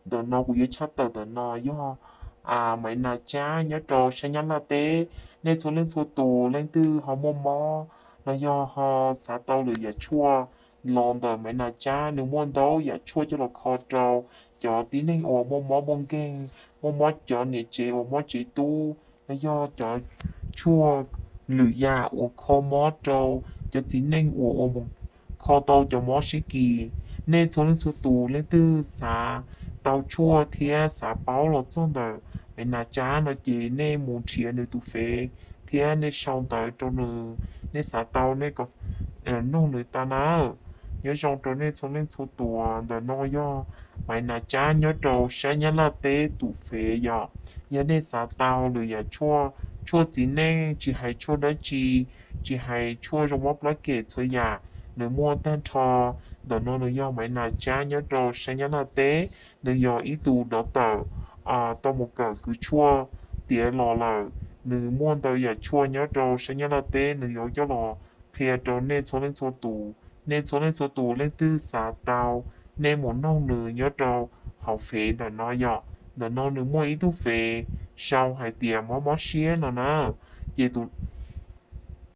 Ntawm no kuv yuav tshaj tawm ntawm no yog Maiv Nas Tsab nyob rau sab Nyab Laj teb. Nej txhua leej txhua tus leej twg ho muaj mob los yog ho xav tau lwm yam tshuaj los ntawm Maiv Nas Tsab, nws muaj ntau yam tshuaj coj los kho rau cov tib neeg uas muaj mob muaj nkeeg, muaj mob cov niam tsev uas mob tsev tub los yog cov tshuaj lwm yam uas kho mob rau cov txiv neej uas ua mus kho tau cov mob sib kis. Nej txhua leej txhua tus leej twg xav tau tshuaj thiab xav paub los txog ntawm Maiv Nas Tsab no ces nej mus nrhiav nws tus fev thiab nej sau ntawv rau nws, nej xav tau nej nug nws tau nawb. Nyob zoo rau nej txhua leej txhua tus, ntawm no yog Maiv Nas Tsab nyob rau sab Nyab Laj teb tus fev yom. Yog nej xav tau lwm yam tshuaj, tshuaj txiv neej, tsis hais tshuaj dab tsi, tsis hais tshuaj zoo mob plab kem txhua yam, nws muaj tag nrho. Ntawm no nws yog Maiv Nas Tsab nyob rau sab Nyab Laj teb. Nws yog ib tug dov tawm tau mus kawm kws tshuaj tiav los lawm. Nws muaj ntau yam tshuaj nyob rau sab Nyab Laj teb, nws yuav coj los qhia rau nej txhua leej txhua tus. Nej txhua leej txhua tus leej twg xav tau, nej mus noog nws nyob rau hauv fev ntawm no yom. Ntawm no nws muaj ib tug fev sau hais tias mob mob siab no na. Ces tus